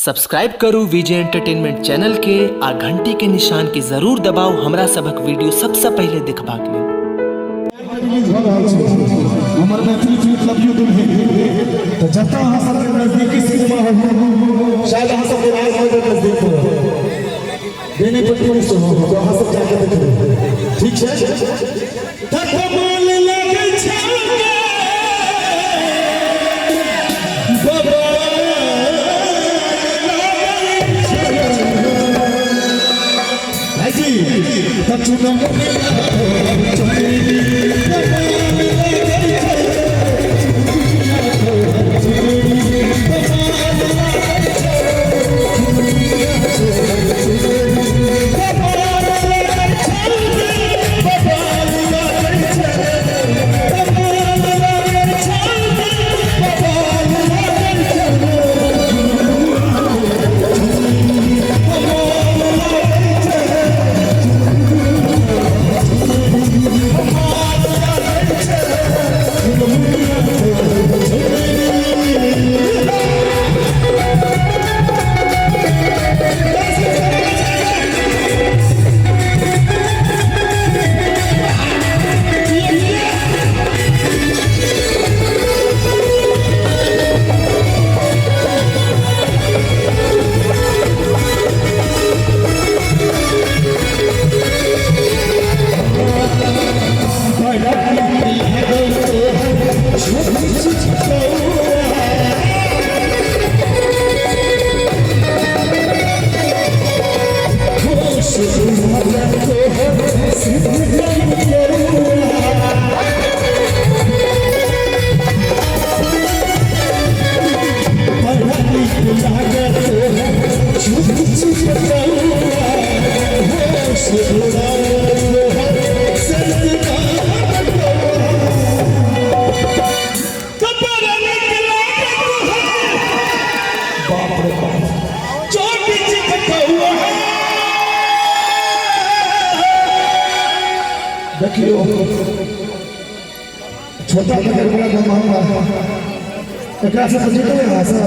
Subscribe करू विजय entertainment channel के आ घंटी के निशान के जरूर दबाउ हमरा सभक वीडियो सबसँ पहिले देखबाक लेल। रिलीज भऽ रहल छै हमर मैथिली फिल्म लव you दुल्हे। तऽ जतऽ अहाँ सबके नजदीकी सिनेमा हॉल, शायद अहाँ सबके राजनगर नजदीक हो, बेनीपट्टी में सेहो हो, तऽ अहाँ सब जाके देखबै। ठीक छै? तऽ कमाल लगै छै भाईजी, तऽ बाप रे बाप, देखियो, छोटा बड़ा बड़ा गम एकरा से तो जीतबे ना सर।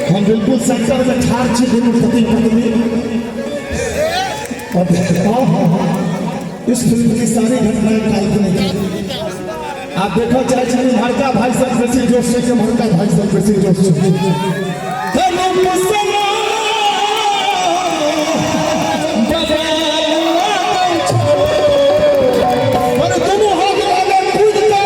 हम बिल्कुल सेंटर में ठाढ़ छी, दुनू पति पत्नी। और हाँ हाँ हाँ, इस फिल्म की सारी घटनाएं काल्पनिक है। आप देखो चाहे छी उम्हरका भाई सब बेसी जोश छै कि उम्हरका भाई सब बेसी जोश छै। दुनू हाथ लागल कूद के।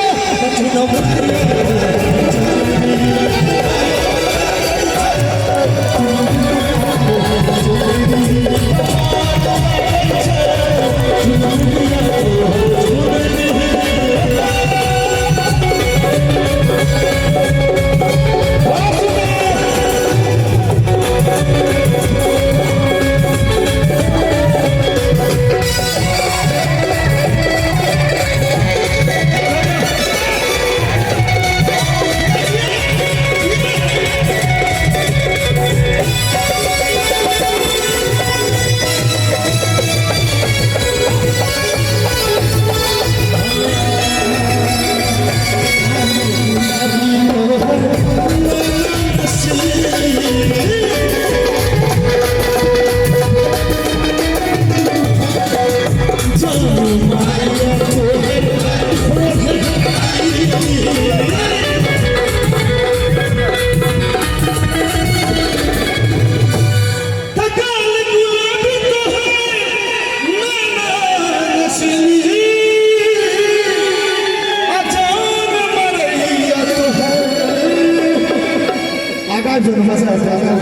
आगा जो मजा आता है,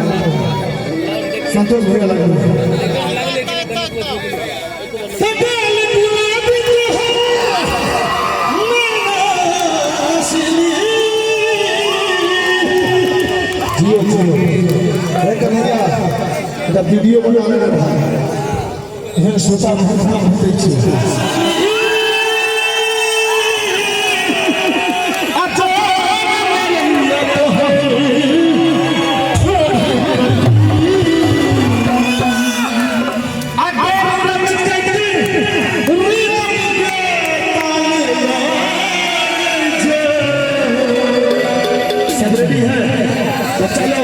संतोष भैया लगा। वीडियो बना लेबै भाई। एहन श्रोता बहुत कम भेटै छै। सब रेडी है तो चलो,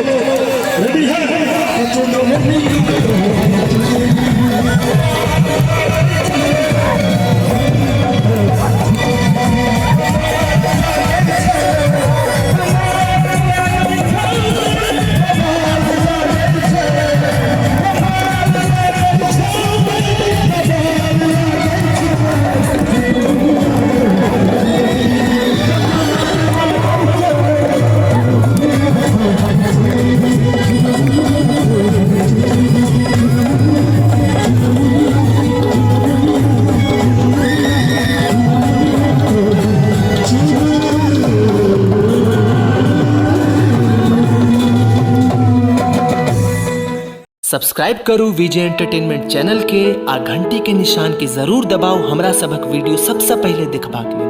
रेडी है तो चलो। सब्सक्राइब करू विजय एंटरटेनमेंट चैनल के आ घंटी के निशान के जरूर दबाउ हमरा सभक वीडियो सबसँ पहिले देखबाक लेल।